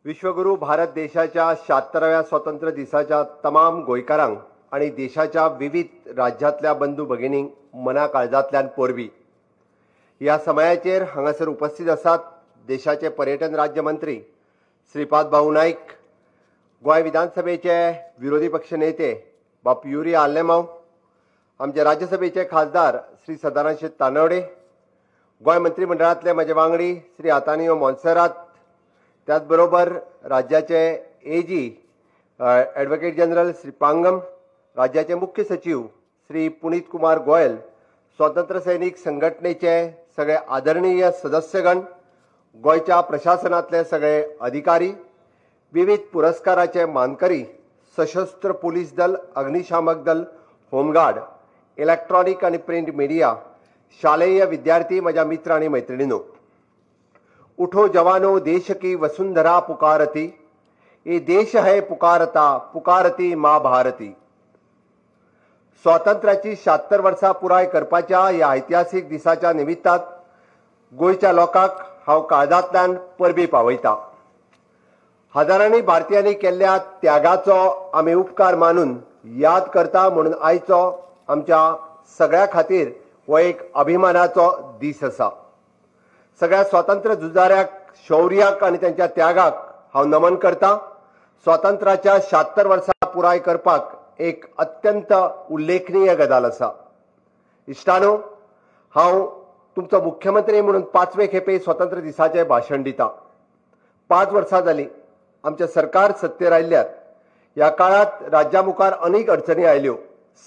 विश्वगुरू भारत देशाच्या 76व्या स्वातंत्र्य दिसाच्या तमाम गोंयकारांक आनी देशाच्या विविध राज्यांतल्या बंधू भगिनींक मना काळजांतल्यान परबी. ह्या समयाचेर हांगासर उपस्थित आसात देशाचे पर्यटन राज्यमंत्री श्रीपाद भाऊ नाईक, गोंय विधानसभेचे विरोधी पक्ष नेते बाप युरी आलेमांव, आमचे राज्यसभेचे खासदार श्री सदानंद शेट तानवडे, गोंय मंत्रिमंडळांतले म्हजे वांगडी श्री आतानियो मोन्सेरात, त्याचबरोबर राज्याचे AG advocate general Shri Pangam, राज्याचे मुख्य सचिव श्री पुनीत कुमार गोयल, स्वतंत्र सैनिक संघटनेचे सगळे आदरणीय सदस्यगण, गोंयच्या प्रशासनातले सगळे अधिकारी, विविध पुरस्काराचे मानकरी, सशस्त्र पोलीस दल, अग्निशामक दल, होमगार्ड, इलेक्ट्रॉनिक आणि प्रिंट मीडिया, शालेय विद्यार्थी, माझ्या मित्र आणि मैत्रिणींनो, उठो जवानो देश की वसुंधरा पुकारती, ये देश है पुकारता पुकारती माँ भारती. स्वातंत्र्याची 76 वर्सां पुराय करपाच्या ह्या ऐतिहासीक दिसाच्या निमित्तान गोंयच्या लोकांक हांव काळजांतल्यान परबी पावयता. हजारांनी भारतीयांनी केल्ल्या त्यागाचो आमी उपकार मानून याद करता म्हणून आयचो आमच्या सगळ्या खातीर हो एक अभिमानाचो दीस आसा. सगळ्या स्वातंत्र्य झुजाऱ्याक, शौर्याक आनी त्यांच्या त्यागाक हांव नमन करता. स्वातंत्र्याच्या 76 वर्सां पुराय करपाक एक अत्यंत उल्लेखनीय गजाल आसा. इश्टानो, हांव तुमचो मुख्यमंत्री म्हणून 5वे खेपे स्वातंत्र्य दिसाचें भाशण दिता. 5 वर्सां जालीं आमचें सरकार सत्तेर आयिल्ल्यार. ह्या काळांत राज्या मुखार अनेक अडचणी आयल्यो,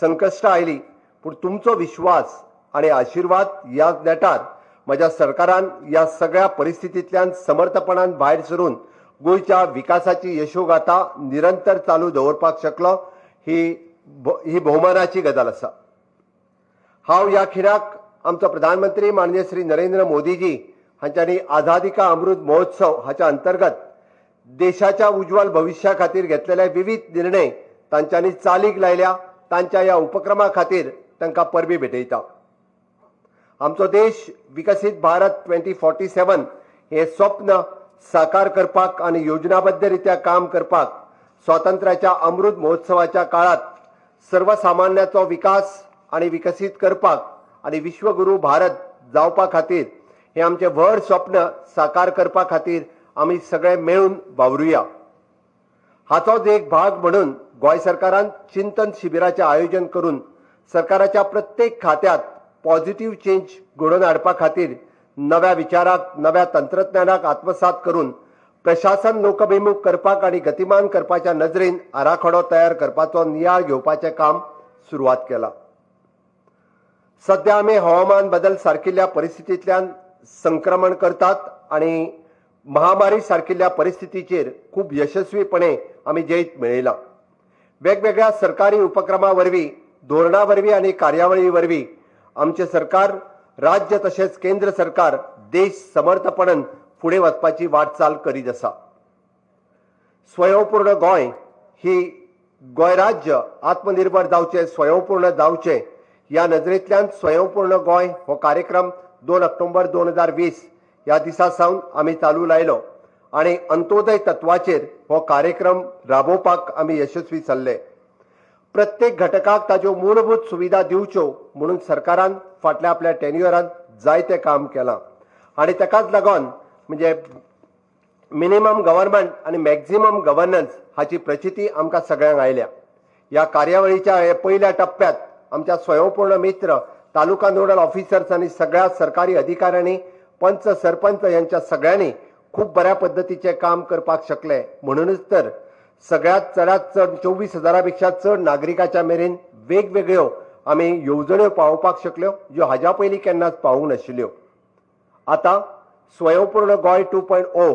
संकश्टां आयलीं, पूण तुमचो विश्वास आनी आशिर्वाद ह्या नेटार म्हज्या सरकारान ह्या सगळ्या परिस्थितींतल्यान समर्थपणान भायर सरून गोंयच्या विकासाची यशोगाथा निरंतर चालू दवरपाक शकलो. ही भोवमानाची गजाल आसा. हांव ह्या खिणाक आमचो प्रधानमंत्री माननीय श्री नरेंद्र मोदीजी हांच्यांनी आझादी का अमृत महोत्सव हाच्या अंतर्गत देशाच्या उज्ज्वल भविष्या खातीर घेतलेले विविध निर्णय तांच्यांनी चालीक लायल्या. तांच्या ह्या उपक्रमा खातीर तांकां परबी भेटयता. आमचो देश विकसीत भारत 2047 हे स्वप्न साकार करपाक आनी योजनाबद्ध रित्या काम करपाक स्वातंत्र्याच्या अमृत महोत्सवाच्या काळात सर्वसामान्याचो विकास आनी विकसीत करपाक आनी विश्वगुरू भारत जावपा खातीर हे आमचे व्हड स्वप्न साकार करपा खातीर आमी सगळे मेळून वावरुया. हाचोच एक भाग म्हणून गोंय सरकारान चिंतन शिबिराचें आयोजन करून सरकाराच्या प्रत्येक खात्यात पॉझिटिव्ह चेंज घडोवन हाडपा खातीर नव्या विचाराक, नव्या तंत्रज्ञानाक आत्मसात करून प्रशासन लोकाभिमुख करपाक आनी गतिमान करपाच्या नजरेन आराखडो तयार करपाचो नियाळ घेवपाचें काम सुरवात केलां. सध्या आमी हवामान बदल सारकिल्ल्या परिस्थितींतल्यान संक्रमण करतात आनी महामारी सारकिल्ल्या परिस्थितीचेर खूब यशस्वीपणे आमी जैत मेळयलां. वेगवेगळ्या सरकारी उपक्रमा वरवीं, धोरणा वरवीं आनी कार्यावळी वरवीं आमचें सरकार, राज्य तशेंच केंद्र सरकार देश समर्थपणान फुडें वचपाची वाटचाल करीत आसा. स्वयंपूर्ण गोंय ही गोंय राज्य आत्मनिर्भर जावचें, स्वयंपूर्ण जावचें ह्या नजरेंतल्यान स्वयंपूर्ण गोंय हो कार्यक्रम 2 ऑक्टोबर 2020 ह्या दिसा सावन आमी चालू लायलो आनी अंत्योदय तत्वाचेर हो कार्यक्रम राबोवपाक आमी यशस्वी जाल्ले. प्रत्येक घटकाक ताच्यो मूलभूत सुविधा दिवच्यो म्हणून सरकारान फाटल्या आपल्या टेन्युअरान जायतें काम केलां आनी ताकाच लागून म्हणजे मिनिमम गव्हर्नमेंट आनी मॅक्झिमम गव्हर्नन्स हाची प्रचिती आमकां सगळ्यांक आयल्या. ह्या कार्यावळीच्या पयल्या टप्प्यात आमच्या स्वयंपूर्ण मित्र, तालुका नोडल ऑफिसर्स आनी सगळ्या सरकारी अधिकाऱ्यांनी, पंच सरपंच यांच्या सगळ्यांनी खूब बऱ्या पद्दतीचें काम करपाक शकले. म्हणूनच तर सगळ्यात चडात चड 24,000 पेक्षा चड नागरिकाच्या मेरेन वेगवेगळ्यो आमी येवजण्यो पावोवपाक शकल्यो ज्यो हाज्या पयलीं केन्नाच पावूंक नाशिल्ल्यो. आतां स्वयंपूर्ण गोंय 2.0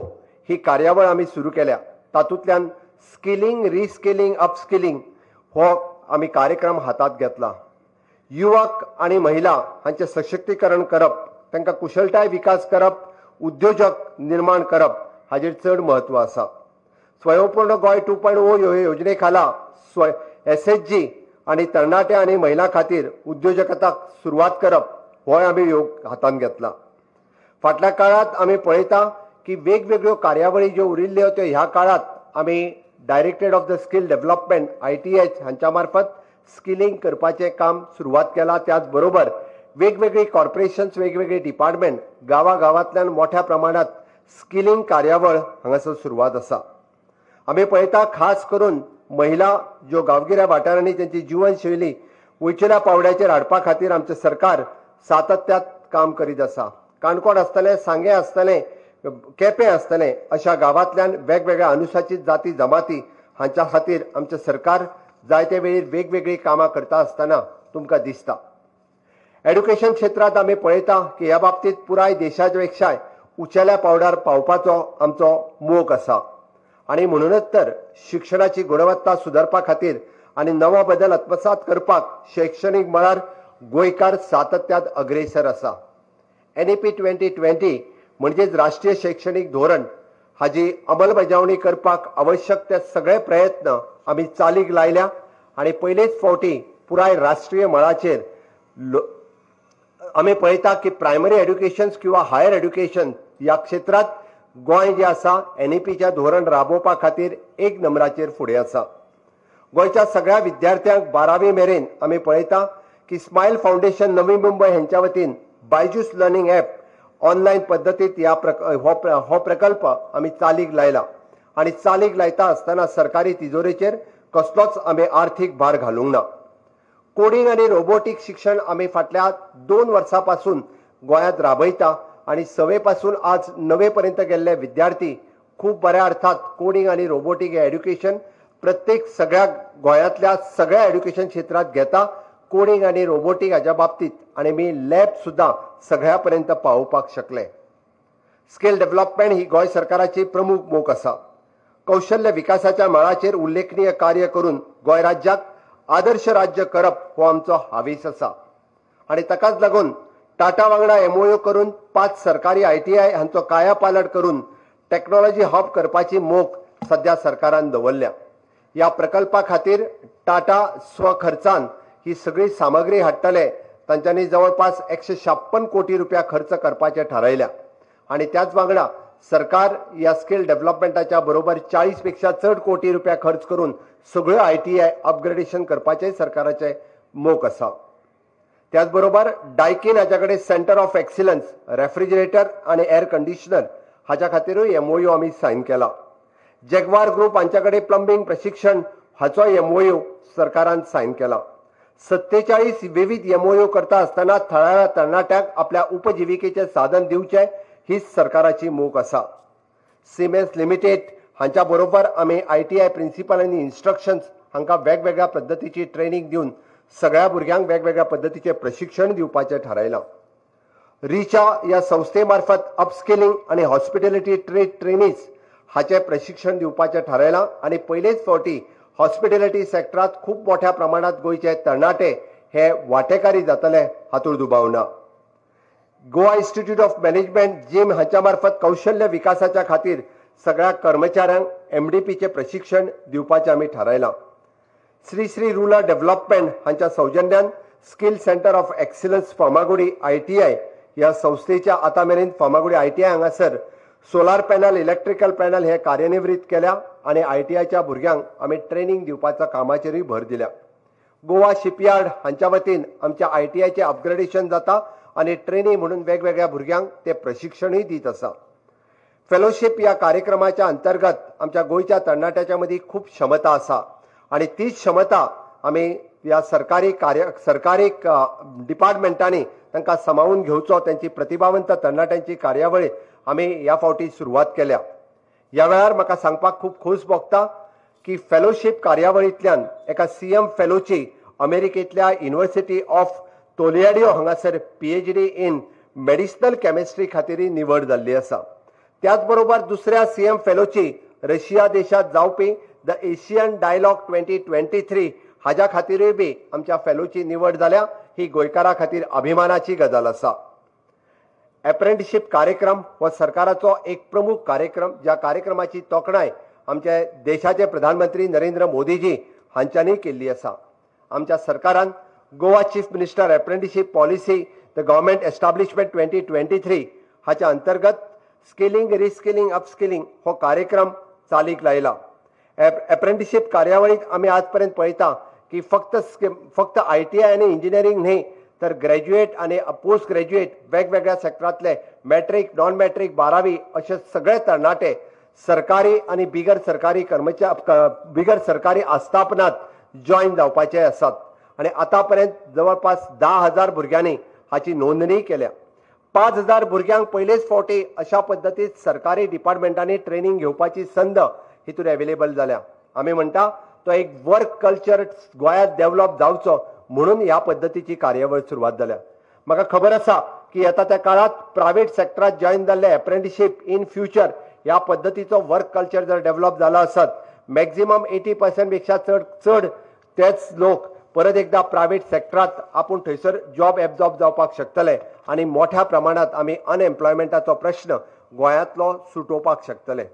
ही कार्यावळ आमी सुरू केल्या. तातूंतल्यान स्किलिंग, रिस्किलिंग, अपस्किलिंग हो आमी कार्यक्रम हातांत घेतला. युवक आनी महिला हांचें सशक्तीकरण करप, तांकां कुशळटाय विकास करप, उद्योजक निर्माण करप हाजेर चड म्हत्व आसा. स्वयंपूर्ण गोंय 2.0 हे योजने खाला SHG आनी तरणाट्या आनी महिलां खातीर उद्योजकता सुरवात करप होय आमी योग हातांत घेतला. फाटल्या काळांत आमी पळयता की वेगवेगळ्यो कार्यावळी ज्यो उरिल्ल्यो त्यो ह्या काळात आमी directorate of the skill development ITH हांच्या मार्फत स्किलिंग करपाचें काम सुरवात केलां. त्याच बरोबर वेगवेगळी कॉर्पोरेशन्स, वेगवेगळी डिपार्टमेंट गांवागांवांतल्यान मोठ्या प्रमाणात स्किलिंग कार्यावळ हांगासर सुरवात आसा. आमी पळयता खास करून महिला ज्यो गांवगिऱ्या वाठारांनी तांची जिवनशैली उंचेल्या पावड्याचेर हाडपा खातीर आमचें सरकार सातत्यात काम करीत आसा. काणकोण आसतलें, सांगें आसतलें, केपें आसतलें, अशा गांवांतल्यान वेगवेगळ्या अनुसूचित जाती जमाती हांच्या खातीर आमचें सरकार जायते वेळीर वेगवेगळीं कामां करता आसतना तुमकां दिसता. एड्युकेशन क्षेत्रांत आमी पळयता की ह्या बाबतींत पुराय देशाच्या पेक्षाय उंचेल्या पावड्यार पावपाचो आमचो मोग आसा आनी म्हणूनच तर शिक्षणाची गुणवत्ता सुदारपा खातीर आनी नवो बदल आत्मसात करपाक शैक्षणीक मळार गोंयकार सातत्यात अग्रेसर आसा. NEP 2020 म्हणजेच राष्ट्रीय शैक्षणीक धोरण हाजी अंमलबजावणी करपाक आवश्यक ते सगळे प्रयत्न आमी चालीक लायल्या आनी पयलेच फावटी पुराय राष्ट्रीय मळाचेर आमी पळयता की प्रायमरी एड्युकेशन किंवा हायर एड्युकेशन ह्या क्षेत्रांत गोंय जें आसा NEPच्या धोरण राबोवपा खातीर एक नंबराचेर फुडें आसा. गोंयच्या सगळ्या विद्यार्थ्यांक 12वी मेरेन आमी पळयता की स्मायल फावंडेशन नवी मुंबय हेंच्या वतीन बायजूस लर्निंग ॲप ऑनलायन पद्दतीत ह्या हो प्रकल्प आमी चालीक लायला आनी चालीक लायता आसतना सरकारी तिजोरेचेर कसलोच आमी आर्थीक भार घालूंक ना. कोडिंग आनी रोबोटीक शिक्षण आमी फाटल्या 2 वर्सां पासून गोंयांत राबयता आनी 6वे पासून आज 9वे पर्यंत गेल्ले विद्यार्थी खूब बऱ्या अर्थात कोडिंग आनी रोबोटीक हें एड्युकेशन प्रत्येक सगळ्या गोंयांतल्या सगळ्या एड्युकेशन क्षेत्रांत घेता. कोडिंग आनी रोबोटीक हाज्या बाबतींत आनी आमी लॅब सुद्दां सगळ्या पर्यंत पावोवपाक शकले. स्किल डेव्हलपमेंट ही गोंय सरकाराची प्रमुख मोख आसा. कौशल्य विकासाच्या मळाचेर उल्लेखनीय कार्य करून गोंय राज्याक आदर्श राज्य करप हो आमचो हावेस आसा आनी ताकाच लागून टाटा वांगडा MOU करून 5 सरकारी ITI हांचो कायापालट करून टॅक्नॉलॉजी हब करपाची मोख सध्या सरकारान दवरल्या. ह्या प्रकल्पा खातीर टाटा स्वखर्चान ही सगळी सामग्री हाडटले. तांच्यांनी जवळपास 156 कोटी रुपया खर्च करपाचे थारायल्या आनी त्याच वांगडा सरकार ह्या स्किल डेव्हलपमेंटाच्या बरोबर 40 पेक्षा चड कोटी रुपया खर्च करून सगळ्यो ITI upgradation करपाचें सरकाराचें मोख आसा. त्याच बरोबर डायकीन हाच्या कडेन सेंटर ऑफ एक्सिलन्स रेफ्रिजरेटर आनी एअर कंडिशनर हाच्या खातीरूय MOU आमी सायन केला. जॅगवार ग्रुप हांच्या कडेन प्लंबींग प्रशिक्षण हाचो MOU सरकारान सायन केला. 47 विविध MOU करता आसतना थळाव्या तरणाट्यांक आपल्या उपजिविकेचें साधन दिवचें हीच सरकाराची मोख आसा. सिमेन्स लिमिटेड हांच्या बरोबर आमी ITI principal आनी इन्स्ट्रक्शन्स हांकां वेगवेगळ्या पद्दतीची ट्रेनींग दिवन सगळ्या भुरग्यांक वेगवेगळ्या पद्दतीचें प्रशिक्षण दिवपाचें थारायलां. रिचा ह्या संस्थे मार्फत अपस्किलिंग आनी हॉस्पिटॅलिटी ट्रेड ट्रेनीज हाचें प्रशिक्षण दिवपाचें थारायलां आनी पयलेच फावटी हॉस्पिटॅलिटी सेक्टरांत खूब मोठ्या प्रमाणांत गोंयचे तरणाटे हे वांटेकारी जातले हातूंत दुबाव ना. Goa institute of management GIM हांच्या मार्फत कौशल्य विकासाच्या खातीर सगळ्या कर्मचाऱ्यांक MDPचें प्रशिक्षण दिवपाचें आमी थारायलां. श्री श्री रुरल डेव्हलपमेंट हांच्या सौजन्यान skill centre of excellence Farmagudi ITI ह्या संस्थेच्या आतां मेरेन फार्मागुडी ITI हांगासर सोलार पॅनल, इलेक्ट्रिकल पॅनल हे कार्यनिवृत्त केल्या आनी ITIच्या भुरग्यांक आमी ट्रेनींग दिवपाच्या कामाचेरूय भर दिल्या. गोवा शिपयार्ड हांच्या वतीन आमच्या ITIचें अपग्रेडेशन जाता आनी ट्रेनी म्हणून वेगवेगळ्या भुरग्यांक ते प्रशिक्षणूय दीत आसा. फेलोशीप ह्या कार्यक्रमाच्या अंतर्गत आमच्या गोंयच्या तरणाट्याच्या मदीं खूब क्षमता आसा आनी तीच क्षमता आमी ह्या सरकारी डिपार्टमेंटांनी तांकां सामावून घेवचो, तांची प्रतिभावंत तरणाट्यांची कार्यावळी आमी ह्या फावटी सुरवात केल्या. ह्या वेळार म्हाका सांगपाक खूब खोस भोगता की फेलोशीप कार्यावळींतल्यान एका CM फेलोची अमेरिकेंतल्या युनिव्हर्सिटी ऑफ तोलियाडियो हांगासर PhD in medicinal chemistry खातीर निवड जाल्ली आसा. त्याच बरोबर दुसऱ्या CM फेलोची रशिया देशांत जावपी the Asian dialogue 2023 हाज्या खातीरूय बी आमच्या फेलोची निवड जाल्या. ही गोंयकारा खातीर अभिमानाची गजाल आसा. एप्रेंटिशीप कार्यक्रम हो सरकाराचो एक प्रमुख कार्यक्रम, ज्या कार्यक्रमाची तोखणाय आमचे देशाचे प्रधानमंत्री नरेंद्र मोदीजी हांच्यांनी केल्ली आसा. आमच्या सरकारान Goa chief minister apprenticeship policy the government establishment 2023 हाच्या अंतर्गत स्किलिंग, रिस्किलिंग, अपस्किलिंग हो कार्यक्रम चालीक लायला. एप्रेंटिशीप कार्यावळीत आमी आज पर्यंत पळयता की फक्त ITI आनी इंजिनियरींग न्ही तर ग्रॅज्युएट आनी पोस्ट ग्रॅज्युएट वेगवेगळ्या सेक्टरांतले मॅट्रीक, नॉन मॅट्रीक, 12वी अशे सगळे तरणाटे सरकारी आनी बिगर सरकारी बिगर सरकारी आस्थापनात जॉयन जावपाचे आसात आनी आतां पर्यंत जवळपास 10,000 भुरग्यांनी हाची नोंदणी केल्या. 5,000 भुरग्यांक पयलेच फावटी अशा पद्दतीत सरकारी डिपार्टमेंटांनी ट्रेनिंग घेवपाची संद हितून अवेलेबल जाल्या. आमी म्हणटा तो एक वर्क कल्चर गोंयांत डेव्हलप जावचो म्हणून ह्या पद्दतीची कार्यावळ सुरवात जाल्या. म्हाका खबर आसा की येता त्या काळांत प्रायव्हेट सेक्टरात जॉयन जाल्ले एप्रेंटिशीप इन फ्युचर ह्या पद्दतीचो वर्क कल्चर जर डेव्हलप जाला आसत मॅक्झिमम 80% पेक्षा चड तेच लोक परत एकदा प्रायव्हेट सेक्टरात आपूण थंयसर जॉब एब्जॉर्ब जावपाक शकतले आनी मोठ्या प्रमाणात आमी अनएम्प्लॉयमेंटाचो प्रश्न गोंयांतलो सुटोवपाक शकतले.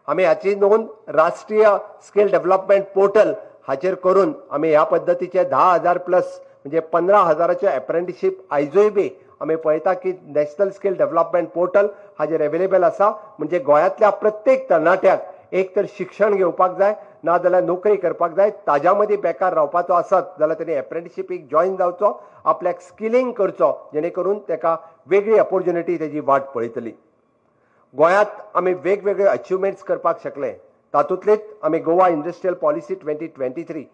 आमी हाची नोंद राष्ट्रीय स्किल डेव्हलपमेंट पोर्टल हाचेर करून आमी ह्या पद्दतीचे 10,000 प्लस म्हणजे 15,000 एप्रेंटिशीप आयजूय बी आमी पळयता की नॅशनल स्किल डेव्हलपमेंट पोर्टल हाजेर अवेलेबल आसा. म्हणजे गोंयांतल्या प्रत्येक तरणाट्याक एक तर शिक्षण घेवपाक जाय ना जाल्यार नोकरी करपाक जाय, ताज्या मदीं बेकार रावपाचो आसत जाल्यार तेणी एप्रेंटिशीपीक जॉयन जावचो, आपल्याक स्किलिंग करचो जेणे करून तेका वेगळी ऑपोर्च्युनिटी तेजी वाट पळयतली. गोंयांत आमी वेगवेगळे अचिवमेंट्स करपाक शकले. तातूंतलीच आमी गोवा इंडस्ट्रियल पॉलिसी 2023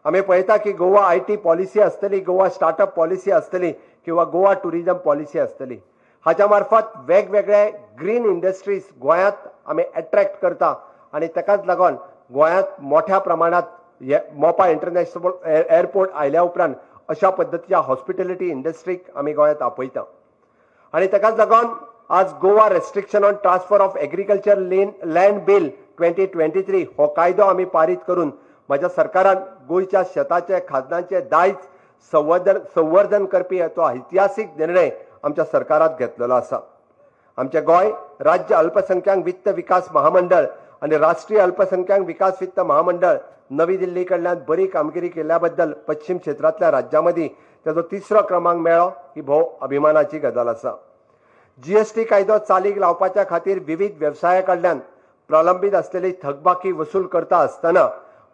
आमी पळयता की गोवा IT policy आसतली, गोवा स्टार्टअप पॉलिसी आसतली किंवा गोवा टुरिझम पॉलिसी आसतली. हाच्या मार्फत वेगवेगळे ग्रीन इंडस्ट्रीज गोंयांत आमी एट्रॅक्ट करता आनी ताकाच लागून गोंयांत मोठ्या प्रमाणात मोपा इंटरनॅशनल एअरपोर्ट आयल्या उपरांत अशा पद्दतीच्या हॉस्पिटॅलिटी इंडस्ट्रीक आमी गोंयांत आपयता आनी ताकाच लागून आज Goa restriction on transfer of agriculture land bill 2023 हो कायदो आमी पारीत करून म्हज्या सरकारान गोंयच्या शेताचे खाजनांचे दायज संवर्धन करपी तो ऐतिहासीक निर्णय आमच्या सरकारात घेतलेलो आसा. आमचे गोंय राज्य अल्पसंख्याक वित्त विकास महामंडळ आनी राष्ट्रीय अल्पसंख्याक विकास वित्त महामंडळ नवी दिल्ली कडल्यान बरी कामगिरी केल्ल्या बद्दल पश्चिम क्षेत्रांतल्या राज्यां मदीं ताचो तिसरो क्रमांक मेळ्ळो ही भोव अभिमानाची गजाल आसा. जीएसटी कायदो चालीक लावपाच्या खातीर विविध वेवसाया कडल्यान प्रलंबीत आसलेली थकबाकी वसूल करता आसतना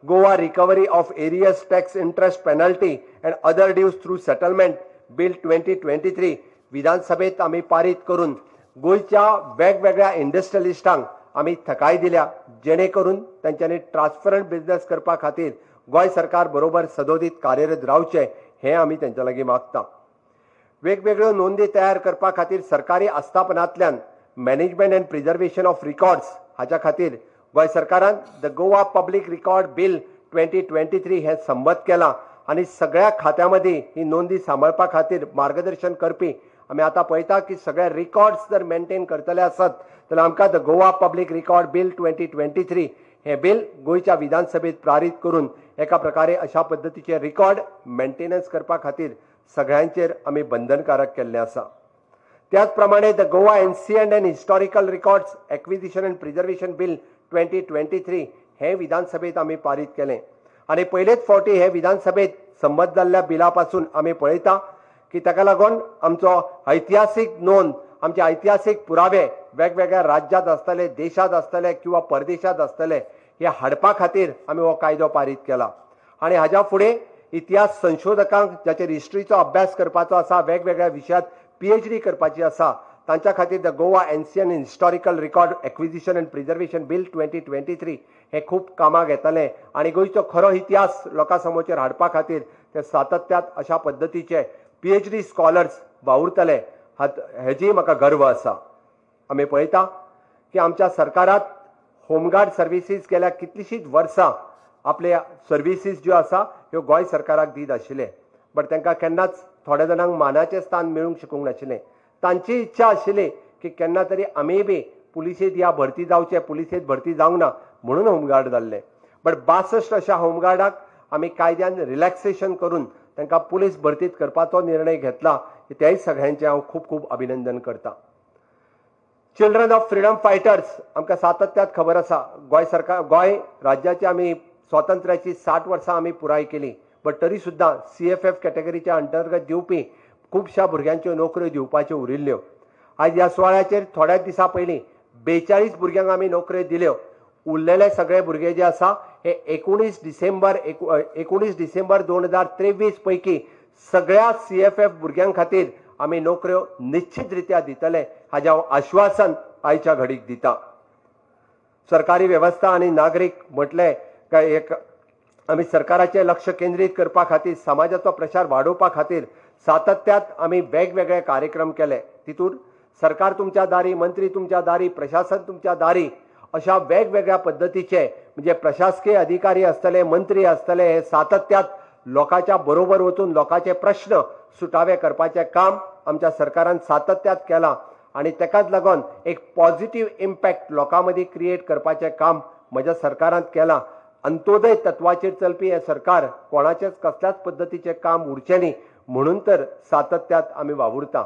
Goa recovery of arrears tax interest penalty and other dues through settlement bill 2023 विधानसभेत आमी पारीत करून गोंयच्या वेगवेगळ्या इंडस्ट्रियलिस्टांक आमी थकाय दिल्या जेणे करून तांच्यांनी ट्रान्सपरंट बिजनेस करपा खातीर गोंय सरकार बरोबर सदोदीत कार्यरत रावचें हें आमी तांच्या लागीं मागता. वेगवेगळ्यो नोंदी तयार करपा खातीर सरकारी आस्थापनांतल्यान management and preservation of records हाच्या खातीर गोंय सरकारान the Goa public record bill 2023 हें संमत केलां आनी सगळ्या खात्यां मदीं ही नोंदी सांबाळपा खातीर मार्गदर्शन करपी आमी आतां पळयता की सगळे रिकॉर्ड्स जर मेंटेन करतले आसत जाल्यार आमकां the Goa public record bill 2023 हें बील गोंयच्या विधानसभेत पारीत करून एका प्रकारे अशा पद्दतीचे रिकॉर्ड मेंटेनन्स करपा खातीर सगळ्यांचेर आमी बंधनकारक केल्लें आसा. त्याच प्रमाणे the Goa ancient and historical records acquisition and preservation bill 2023 हें विधानसभेत आमी पारीत केलें आनी पयलेच फावटी हे विधानसभेत संमत जाल्ल्या बिला पासून आमी पळयता की ताका लागून आमचो ऐतिहासीक नोंद, आमचे ऐतिहासीक पुरावे वेगवेगळ्या राज्यांत आसतले, देशांत आसतले किंवा परदेशांत आसतले हे हाडपा खातीर आमी हो कायदो पारीत केला. आनी हाज्या फुडें इतिहास संशोधकांक जाचेर हिस्ट्रीचो अभ्यास करपाचो आसा, वेगवेगळ्या विशयांत PhD करपाची आसा, तांच्या खातीर the Goa ancient and historical record acquisition and preservation bill 2023 हें खूब कामाक येतलें आनी गोंयचो खरो इतिहास लोकां समोर हाडपा खातीर ते सातत्यात अशा पद्दतीचे PhD scholars वावुरतले हेजीय म्हाका गर्व आसा. आमी पळयता की आमच्या सरकारात होमगार्ड सर्विसीस गेल्या कितलीशींच वर्सां आपले सर्विसीस ज्यो आसा ह्यो गोंय सरकाराक दीत आशिल्ले, बट तांकां केन्नाच थोड्या जाणांक मानाचें स्थान मेळूंक शकूंक नाशिल्लें. तांची इच्छा आशिल्ली की केन्ना तरी आमीय बी पुलिसेंत ह्या भरती जावचें, पुलिसेंत भरती जावंक ना म्हणून होमगार्ड जाल्ले, बट 62 अशा होमगार्डाक आमी कायद्यान रिलॅक्सेशन करून तांकां पुलीस भरतीत करपाचो निर्णय घेतला. तेय सगळ्यांचें हांव खूब खूब अभिनंदन करता. चिल्ड्रन ऑफ फ्रिडम फायटर्स आमकां सातत्यात खबर आसा, गोंय सरकार गोंय राज्याची आमी स्वातंत्र्याची 60 वर्सां आमी पुराय केली, बट तरी सुद्दां CFF कॅटेगरीच्या अंतर्गत दिवपी खुबश्या भुरग्यांच्यो नोकऱ्यो दिवपाच्यो उरिल्ल्यो. आयज ह्या सुवाळ्याचेर थोड्याच दिसां पयलीं 42 भुरग्यांक आमी नोकऱ्यो दिल्यो. उरलेले सगळे भुरगे जे आसा हे 19 डिसेंबर 2023 पैकी सगळ्या CFF भुरग्यां खातीर आमी नोकऱ्यो निश्चित रित्या दितले हाजें हांव आश्वासन आयच्या घडीक दिता. सरकारी वेवस्था आनी नागरीक म्हटलें काय एक आमी सरकाराचें लक्ष केंद्रीत करपा खातीर, समाजाचो प्रसार वाडोवपा खातीर सातत्यात आमी वेगवेगळे कार्यक्रम केले. तितून सरकार तुमच्या दारी, मंत्री तुमच्या दारी, प्रशासन तुमच्या दारी अशा वेगवेगळ्या पद्दतीचे म्हणजे प्रशासकीय अधिकारी आसतले, मंत्री आसतले, हे सातत्यात लोकांच्या बरोबर वचून लोकांचे प्रश्न सुटावे करपाचें काम आमच्या सरकारान सातत्यात केलां आनी तेकाच लागून एक पॉझिटिव्ह इम्पॅक्ट लोकां मदीं क्रिएट करपाचें काम म्हज्या सरकारान केलां. अंत्योदय तत्वाचेर चलपी हें सरकार कोणाचेच कसल्याच पद्दतीचें काम उरचें न्ही म्हणून तर सातत्यात आमी वावुरता.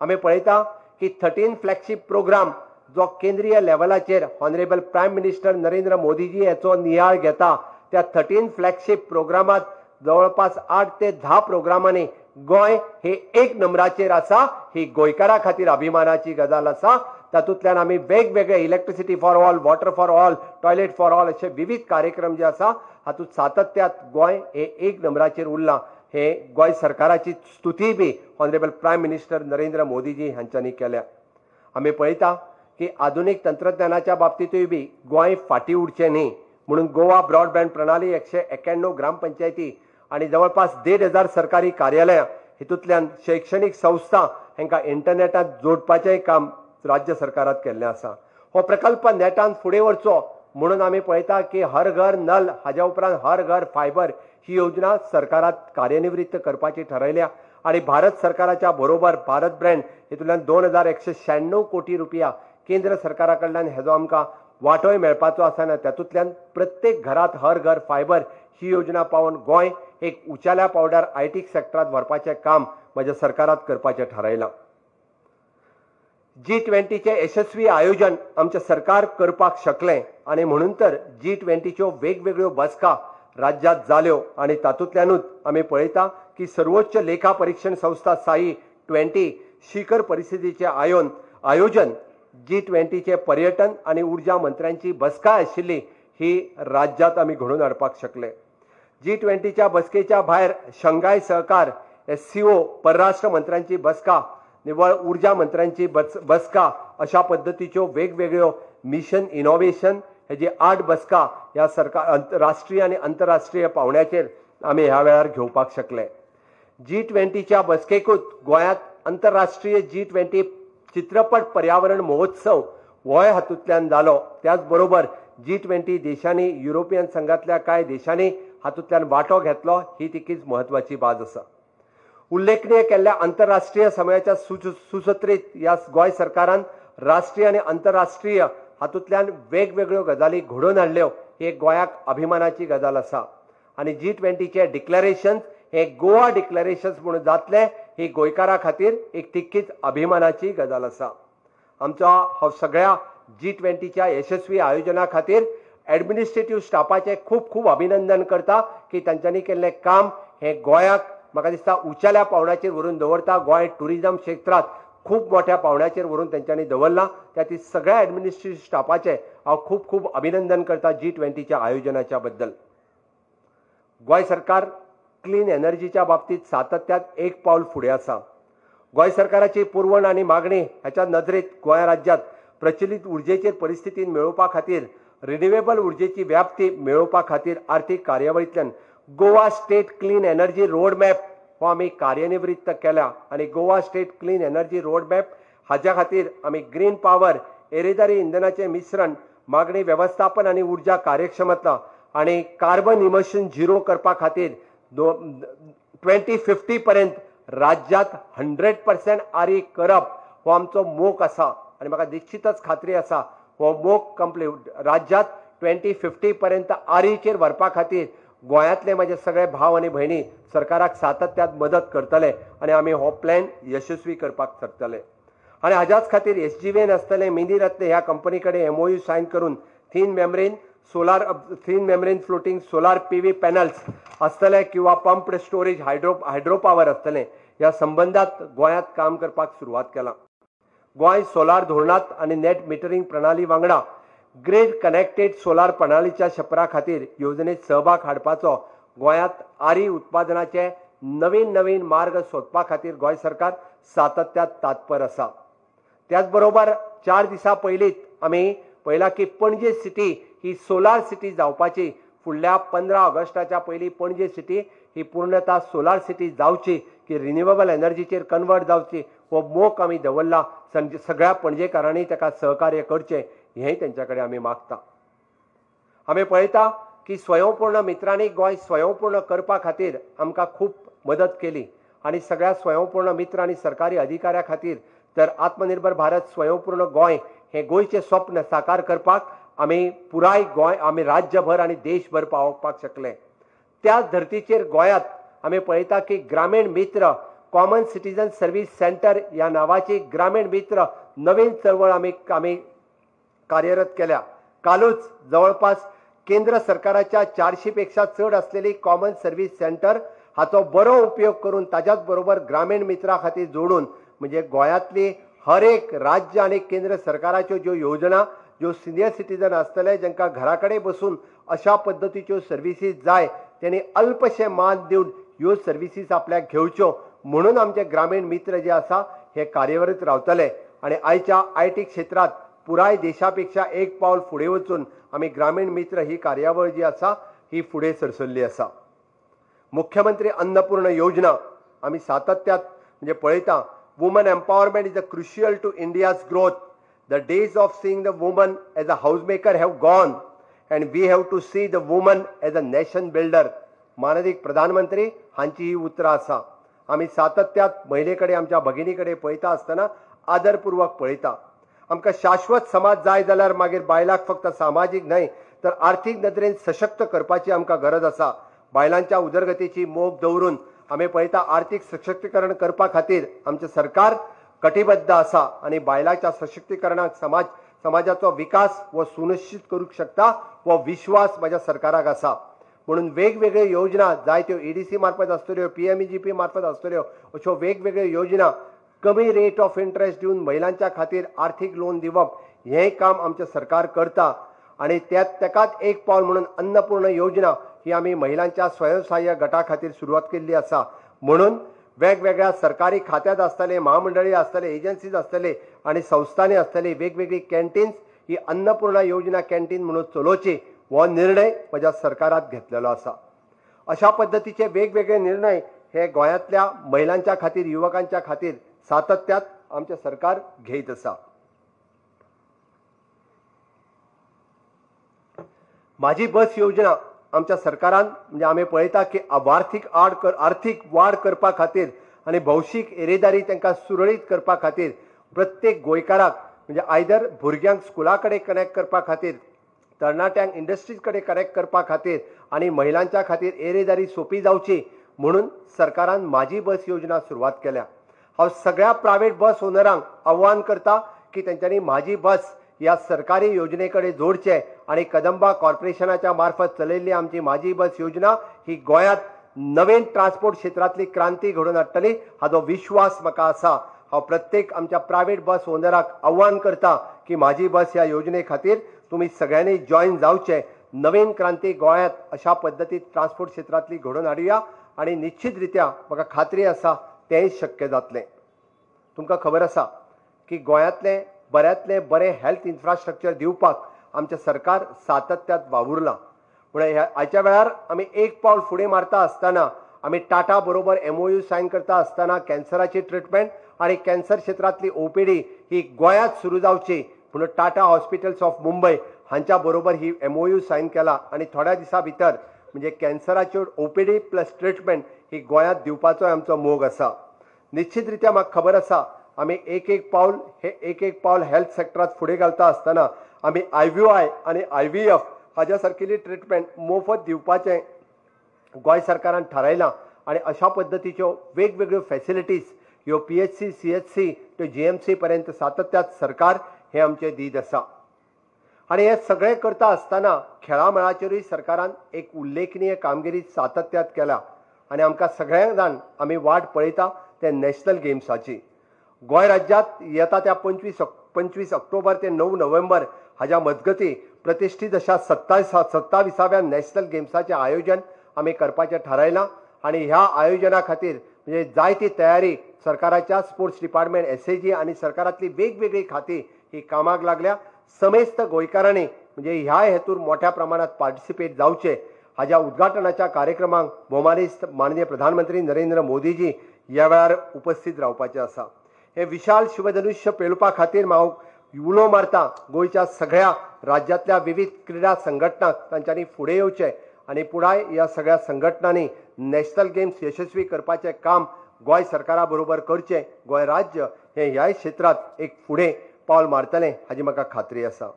आमी पळयता की 13 फ्लॅगशीप प्रोग्राम जो केंद्रीय लेवलाचेर honourable prime minister Narendra Modiji हाचो नियाळ घेता, त्या 13 फ्लॅगशीप प्रोग्रामात जवळपास 8 ते 10 प्रोग्रामांनी गोंय हे एक नंबराचेर आसा. ही गोंयकारा खातीर अभिमानाची गजाल आसा. तातूंतल्यान आमी वेगवेगळे electricity for all, water for all, toilet for all अशे विविध कार्यक्रम जे आसा हातूंत सातत्यात गोंय हे एक नंबराचेर उरलां. हे गोंय सरकाराची स्तुती बी honourable prime minister Narendra Modiji हांच्यांनी केल्या. आमी पळयता की आधुनीक तंत्रज्ञानाच्या बाबतींतूय बी गोंय फाटीं उरचें न्ही म्हणून गोवा ब्रॉडबँड प्रणाली 191 ग्रामपंचायती आनी जवळपास 1500 सरकारी कार्यालयां हितूंतल्यान शैक्षणीक संस्था हांकां इंटरनेटात जोडपाचेंय काम राज्य सरकारात केल्लें आसा. हो प्रकल्प नेटान फुडें व्हरचो म्हणून आमी पळयता की हर घर नल हाज्या उपरांत हर घर फायबर ही योजना सरकारात कार्यनिवृत्त करपाची ठरयल्या आनी भारत सरकाराच्या बरोबर भारत ब्रँड हितूंतल्यान 2196 कोटी रुपया केंद्र सरकारा कडल्यान हेजो आमकां वांटोय मेळपाचो आसा आनी तातूंतल्यान प्रत्येक घरात हर घर फायबर ही योजना पावोवन गोंय एक उंचेल्या पावड्यार IT सेक्टरात व्हरपाचें काम म्हज्या सरकारात करपाचें थारायलां. G20चें यशस्वी आयोजन आमचें सरकार करपाक शकलें आनी म्हणून तर G20च्यो वेगवेगळ्यो बसका राज्यांत जाल्यो आनी तातूंतल्यानूच आमी पळयता की सर्वोच्च लेखा परिक्षण संस्था साई 20 शिखर परिषदेचें आयोजन G20चे पर्यटन आनी ऊर्जा मंत्र्यांची बसका आशिल्ली ही राज्यांत आमी घडोवन हाडपाक शकले. G20च्या बसकेच्या भायर शंघाय सहकार SCO परराष्ट्र मंत्र्यांची बसका, निव्वळ ऊर्जा मंत्र्यांची बसका अशा पद्दतीच्यो वेगवेगळ्यो मिशन इनोव्हेशन हेजी 8 बसका ह्या सरकार राष्ट्रीय आनी आंतरराष्ट्रीय पावंड्याचेर आमी ह्या वेळार घेवपाक शकले. G20च्या बसकेकूच गोंयांत आंतरराष्ट्रीय G20 चित्रपट पर्यावरण महोत्सव होय हातूंतल्यान जालो. त्याच बरोबर G20 देशांनी, युरोपियन संघातल्या कांय देशांनी हातूंतल्यान वांटो घेतलो ही तितकीच म्हत्वाची बाज आसा. उल्लेखनीय केल्ल्या आंतरराष्ट्रीय समयाच्या सुसत्रीत ह्या गोंय सरकारान राष्ट्रीय आनी आंतरराष्ट्रीय हातूंतल्यान वेगवेगळ्यो गजाली घडोवन हाडल्यो ही एक गोंयाक अभिमानाची गजाल आसा. आनी G20चे डिक्लेरेशन हे गोवा डिक्लेरेशन म्हणून जातलें ही गोंयकारा खातीर एक तितकीच अभिमानाची गजाल आसा. आमचो हो सगळ्या G20च्या यशस्वी आयोजना खातीर एडमिनिस्ट्रेटीव स्टाफाचें खूब खूब अभिनंदन करता की तांच्यांनी केल्लें काम हें गोंयाक म्हाका दिसता उंचेल्या पावंड्याचेर व्हरून दवरता. गोंय ट्युरिजम क्षेत्रांत खूब मोठ्या पावंड्याचेर व्हरून तांच्यांनी दवरलां. त्या खातीर सगळ्या एडमिनिस्ट्रेटीव स्टाफाचें हांव खूब खूब अभिनंदन करता G20च्या आयोजनाच्या बद्दल. गोंय सरकार क्लीन एनर्जीच्या बाबतीत सातत्यात एक पावल फुडें आसा. गोंय सरकाराची पुरवण आनी मागणी ह्याच्या नदरेत गोंय राज्यांत प्रचलित उर्जेचेर परिस्थितीन मेळोवपा खातीर रिन्युएबल उर्जेची व्याप्ती मेळोवपा खातीर आर्थीक कार्यावळींतल्यान Goa state clean energy roadmap हो आमी कार्यनिवृत्त केला आनी Goa state clean energy roadmap हाज्या खातीर आमी ग्रीन पावर, येरेदारी इंधनाचें मिश्रण, मागणी वेवस्थापन आनी उर्जा कार्यक्षमता आनी कार्बन इमिशन झिरो करपा खातीर 2050 पर्यंत राज्यांत 100% आरी करप हो आमचो मोख आसा आनी म्हाका निश्चितच खात्री आसा हो मोख कंप्लीट राज्यांत 2050 पर्यंत आरीचेर व्हरपा खातीर गोंयांतले म्हजे सगळे भाव आनी भयणी सरकाराक सातत्यात मदत करतले आनी आमी हो प्लॅन यशस्वी करपाक शकतले. आनी हाज्याच खातीर SGVN आसतले, मिनी रत्न ह्या कंपनी कडेन MOU sign करून thin membrane floating solar PV panels आसतले किंवा पंप्ड स्टोरेज हायड्रो पावर आसतले ह्या संबंदात गोंयांत काम करपाक सुरवात केला. गोंय सोलार धोरणांत आनी नेट मिटरींग प्रणाली वांगडा ग्रीड कनेक्टेड सोलार प्रणालीच्या शपरा खातीर येवजणेत सहभाग हाडपाचो गोंयांत आरी उत्पादनाचे नवीन नवीन मार्ग सोदपा खातीर गोंय सरकार सातत्यात तात्पर आसा. त्याच बरोबर 4 दिसां पयलींच आमी पळयलां की पणजे सिटी ही सोलार सिटी जावपाची, फुडल्या 15 ऑगस्टाच्या पयलीं पणजे सिटी ही पूर्णता सोलार सिटी जावची, की रिन्युएबल एनर्जीचेर कन्वर्ट जावची हो मोख आमी दवरला. सगळ्या पणजेकारांनी ताका सहकार्य करचें हेंय तेंच्या कडेन आमी मागता. आमी पळयता की स्वयंपूर्ण मित्रांनी गोंय स्वयंपूर्ण करपा खातीर आमकां खूब मदत केली आनी सगळ्या स्वयंपूर्ण मित्र आनी सरकारी अधिकाऱ्यां खातीर तर आत्मनिर्भर भारत स्वयंपूर्ण गोंय हें गोंयचें स्वप्न साकार करपाक आमी पुराय गोंय, आमी राज्यभर आनी देशभर पावोवपाक शकले. त्याच धर्तीचेर गोंयांत आमी पळयता की Gramin Mitra common citizen service centre ह्या नांवाची ग्रामीण मित्र नवीन चळवळ आमी कार्यरत केल्या. कालूच जवळपास केंद्र सरकाराच्या 400 पेक्षा चड असलेली कॉमन सर्व्हिस सेंटर हाचो बरो उपयोग करून ताज्याच बरोबर ग्रामीण मित्रा खातीर जोडून म्हणजे गोंयांतली हर एक राज्य आनी केंद्र सरकाराच्यो ज्यो योजना, ज्यो सिनियर सिटीजन आसतले जांकां घरा कडेन बसून अशा पद्दतीच्यो सर्विसीस जाय तेणी अल्पशें मान दिवन ह्यो सर्विसीस आपल्याक घेवच्यो म्हणून आमचे ग्रामीण मित्र जे आसा हे कार्यरत रावतले. आनी आयच्या IT क्षेत्रांत पुराय देशा पेक्षा एक पावल फुडें वचून आमी ग्रामीण मित्र ही कार्यावळ जी आसा ही फुडें सरसरली आसा. मुख्यमंत्री अन्नपूर्ण योजना आमी सातत्यात म्हणजे पळयता. Woman empowerment is a crucial to India's growth. The days of seeing the woman as a house maker have gone and we have to see the woman as a nation builder. माननीय प्रधानमंत्री हांची ही उतरां आसा. आमी सातत्यात महिले कडेन, आमच्या भगिनी कडेन पळयता आसतना आदरपूर्वक पळयता. आमकां शाश्वत समाज जाय जाल्यार मागीर बायलांक फक्त सामाजीक न्हय तर आर्थीक नदरेन सशक्त करपाची आमकां गरज आसा. बायलांच्या उदरगतीची मोख दवरून आमी पळयता आर्थीक सशक्तीकरण करपा खातीर आमचें सरकार कटिबद्ध आसा आनी बायलांच्या सशक्तीकरणाक समाजाचो विकास हो सुनिश्चित करूंक शकता हो विश्वास म्हज्या सरकाराक आसा. म्हणून वेगवेगळ्यो योजना जायत्यो EDC मार्फत आसतल्यो, PMEGP मार्फत आसतल्यो, अश्यो वेगवेगळ्यो योजना कमी रेट ऑफ इंट्रस्ट दिवन महिलांच्या खातीर आर्थीक लोन दिवप हें काम आमचें सरकार करता. आनी तेकाच एक पावल म्हणून अन्नपूर्ण योजना ही आमी महिलांच्या स्वयंसहाय्य गटा खातीर सुरवात केल्ली आसा. म्हणून वेगवेगळ्या सरकारी खात्यांत आसतले, महामंडळी आसतले, एजन्सीज आसतले आनी संस्थांनी आसतली वेगवेगळी कॅन्टीन्स ही अन्नपूर्णा योजना कॅन्टीन म्हणून चलोवची हो निर्णय म्हज्या सरकारात घेतलेलो आसा. अशा पद्दतीचे वेगवेगळे निर्णय हे गोंयांतल्या महिलांच्या खातीर, युवकांच्या खातीर सातत्यात आमचें सरकार घेयत आसा. माझी बस योजना आमच्या सरकारान म्हणजे आमी पळयता की आर्थीक वाड करपा खातीर आनी भौशीक येरेदारी तांकां सुरळीत करपा खातीर प्रत्येक गोंयकाराक म्हणजे आयदर भुरग्यांक स्कुला कडेन कनेक्ट करपा खातीर, तरणाट्यांक इंडस्ट्रीज कडेन कनेक्ट करपा खातीर आनी महिलांच्या खातीर येरेदारी सोंपी जावची म्हणून सरकारान माझी बस योजना सुरवात केल्या. हांव सगळ्या प्रायवेट बस ओनरांक आव्हान करता की तेंच्यांनी माझी बस ह्या सरकारी योजने कडेन जोडचें आनी कदंबा कॉर्पोरेशनाच्या मार्फत चलयल्ली आमची माझी बस योजना ही गोंयांत नवीन ट्रान्सपोर्ट क्षेत्रांतली क्रांती घडोवन हाडटली हाचो विश्वास म्हाका आसा. हांव प्रत्येक आमच्या प्रायवेट बस ओनराक आव्हान करता की माझी बस ह्या योजने खातीर तुमी सगळ्यांनी जॉयन जावचें. नवीन क्रांती गोंयांत अशा पद्दतीन ट्रान्सपोर्ट क्षेत्रांतली घडोवन हाडुया आनी निश्चित रित्या म्हाका खात्री आसा तेंय शक्य जातलें. तुमकां खबर आसा की गोंयांतलें बऱ्यांतलें बरें हेल्थ इन्फ्रास्ट्रक्चर दिवपाक आमचें सरकार सातत्यात वावुरलां. पूण ह्या आयच्या वेळार आमी एक पावल फुडें मारता आसतना आमी टाटा बरोबर MOU Sion करता आसतना कॅन्सराची ट्रिटमेंट आनी कॅन्सर क्षेत्रांतली OPD ही गोंयांत सुरू जावची म्हणून टाटा हॉस्पिटल्स ऑफ मुंबय हांच्या बरोबर ही MOU Sion केला आनी थोड्या दिसां भितर म्हणजे कॅन्सराच्यो OPD plus treatment ही गोंयांत दिवपाचो आमचो मोग आसा. निश्चित रित्या म्हाका खबर आसा आमी एक एक पावल हे एक एक पावल हेल्थ सेक्टरांत फुडें घालता आसतना आमी IVI आनी IVF हाज्या सारकेली ट्रिटमेंट मोफत दिवपाचें गोंय सरकारान थारायलां आनी अशा पद्दतीच्यो वेगवेगळ्यो फॅसिलिटीज ह्यो PHC, CHC ते GMC पर्यंत सातत्यात सरकार हें आमचें दीत आसा. आनी हें सगळें करता आसतना खेळां मळाचेरूय सरकारान एक उल्लेखनीय कामगिरी सातत्यात केल्या आनी आमकां सगळ्यांक जाण आमी वाट पळयता ते नॅशनल गेम्साची. गोंय राज्यांत येता त्या 25 ऑक्टोबर ते 9 नोव्हेंबर हाज्या मजगती प्रतिष्ठित अशा 27व्या नॅशनल गेम्साचें आयोजन आमी करपाचें थारायलां आनी ह्या आयोजना खातीर म्हणजे जायती तयारी सरकाराच्या स्पोर्ट्स डिपार्टमेंट, एसएजी आनी सरकारांतली वेगवेगळी खातीं ही कामाक लागल्या. समेस्त गोंयकारांनी म्हणजे ह्या हेतूर मोठ्या प्रमाणात पार्टिसिपेट जावचे. हाज्या उद्घाटनाच्या कार्यक्रमाक भोवमानेस्त माननीय प्रधानमंत्री नरेंद्र मोदीजी ह्या वेळार उपस्थित रावपाचे आसा. हे विशाल शिवधनुष्य पेलपा खातीर हांव उलो मारता गोंयच्या सगळ्या राज्यांतल्या विविध क्रीडा संघटनांक तांच्यांनी फुडें येवचें आनी पुराय ह्या सगळ्या संघटनांनी नॅशनल गेम्स यशस्वी करपाचें काम गोंय सरकारा बरोबर करचें. गोंय राज्य हें ह्याय क्षेत्रांत एक फुडें पावल मारतलें हाजी म्हाका खात्री आसा.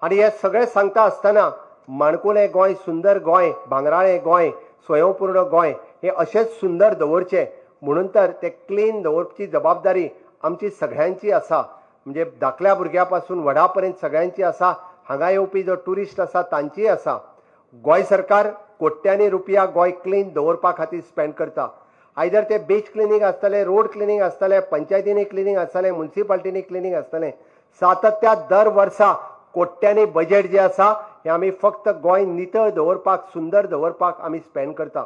आनी हें सगळें सांगता आसतना माणकुलें गोंय, सुंदर गोंय, भांगराळें गोंय, स्वयंपूर्ण गोंय हें अशेंच सुंदर दवरचें म्हणून तर तें क्लीन दवरपाची जबाबदारी आमची सगळ्यांची आसा. म्हणजे धाकल्या भुरग्या पासून व्हडा पर्यंत सगळ्यांची आसा. हांगा येवपी जो ट्युरिस्ट आसा तांचीय आसा. गोंय सरकार कोट्यांनी रुपया गोंय क्लीन दवरपा खातीर स्पेंड करता. आयदर ते बीच क्लिनींग आसतलें, रोड क्लिनींग आसतलें, पंचायतींनी क्लिनींग आसतलें, मुन्सिपालिटींनी क्लिनींग आसतलें. सातत्यात दर वर्सा कोट्यांनी बजेट जे आसा हें आमी फक्त गोंय नितळ दवरपाक, सुंदर दवरपाक आमी स्पेंड करता.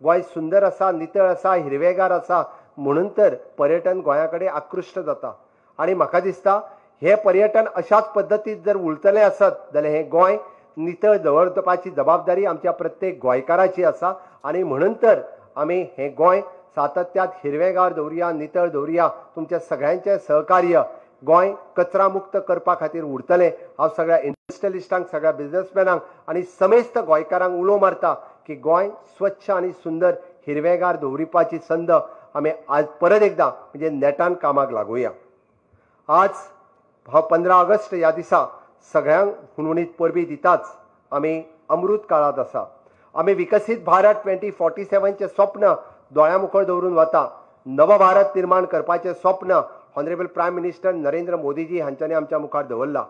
गोंय सुंदर आसा, नितळ आसा, हिरवेगार आसा म्हणून तर पर्यटन गोंया कडेन आकृश्ट जाता. आनी म्हाका दिसता हें पर्यटन अशाच पद्दतीत जर उरतलें आसत जाल्यार हें गोंय नितळ दवरपाची जबाबदारी आमच्या प्रत्येक गोंयकाराची आसा. आनी म्हणून तर आमी हें गोंय सातत्यात हिरवेगार दवरुया, नितळ दवरुया. तुमच्या सगळ्यांचें सहकार्य गोंय कचरा मुक्त करपा खातीर उरतलें. हांव सगळ्या इंडस्ट्रियलिस्टांक, सगळ्या बिजनेसमॅनांक आनी समेस्त गोंयकारांक उलो मारता की गोंय स्वच्छ आनी सुंदर हिरवेगार दवरिपाची संद आमी आज परत एकदां म्हणजे नेटान कामाक लागुया. आज हांव 15 ऑगस्ट ह्या दिसा सगळ्यांक हुनहुनीत परबीं दिताच. आमी अमृत काळांत आसा. आमी विकसीत भारत 2047चें स्वप्न दोळ्यां मुखार दवरून वता. नव भारत निर्माण करपाचें स्वप्न honourable prime minister Narendra Modiji हांच्यांनी आमच्या मुखार दवरला.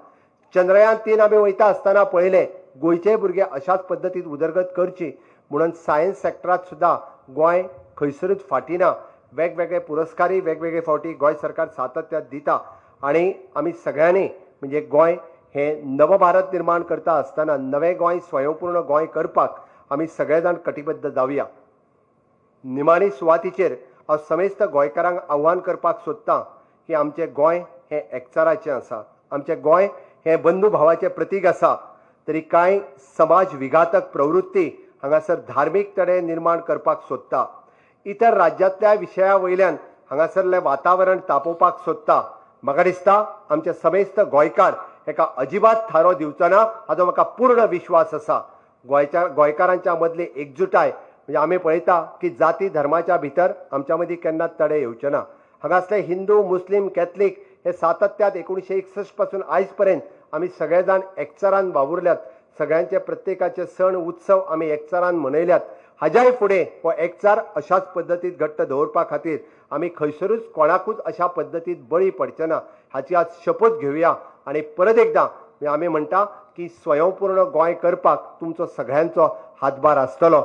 चंद्रयान 3 आमी वयता आसतना पळयलें गोंयचे भुरगे अशाच पद्दतीन उदरगत करची म्हणून सायन्स सेक्टरांत सुद्दां गोंय खंयसरूच फाटीं ना. वेगवेगळे पुरस्कारय वेगवेगळे फावटी गोंय सरकार सातत्यात दिता आनी आमी सगळ्यांनी म्हणजे गोंय हें नव भारत निर्माण करता आसतना नवें गोंय, स्वयंपूर्ण गोंय करपाक आमी सगळे जाण कटिबद्ध जावया. निमाणी सुवातीचेर हांव समेस्त गोंयकारांक आव्हान करपाक सोदतां की आमचें गोंय हें एकचाराचें आसा, आमचें गोंय हें बंधुभावाचें प्रतीक आसा. तरी कांय समाज विघातक प्रवृत्ती हांगासर धार्मीक तडे निर्माण करपाक सोदता, इतर राज्यांतल्या विशया वयल्यान हांगासरलें वातावरण तापोवपाक सोदता. म्हाका दिसता आमचे समेस्त गोंयकार हेका अजिबात थारो दिवचो ना हाजो म्हाका पूर्ण विश्वास आसा. गोंयकारांच्या मदली एकजुटाय म्हणजे आमी पळयता की जाती धर्माच्या भितर आमच्या मदीं केन्नाच तडे येवचे ना. हांगासले हिंदू, मुस्लीम, कॅथलीक हे सातत्यात 1961 पासून आयज पर्यंत आमी सगळे जाण एकचारान वावुरल्यात. सगळ्यांचे प्रत्येकाचे सण उत्सव आमी एकचारान मनयल्यात. हाज्याय फुडें हो एकचार अशाच पद्दतीत घट्ट दवरपा खातीर आमी खंयसरूच कोणाकूच अशा पद्दतीत बळी पडचे ना हाची आज शपथ घेवया. आनी परत एकदां आमी म्हणटा की स्वयंपूर्ण गोंय करपाक तुमचो सगळ्यांचो हातभार आसतलो.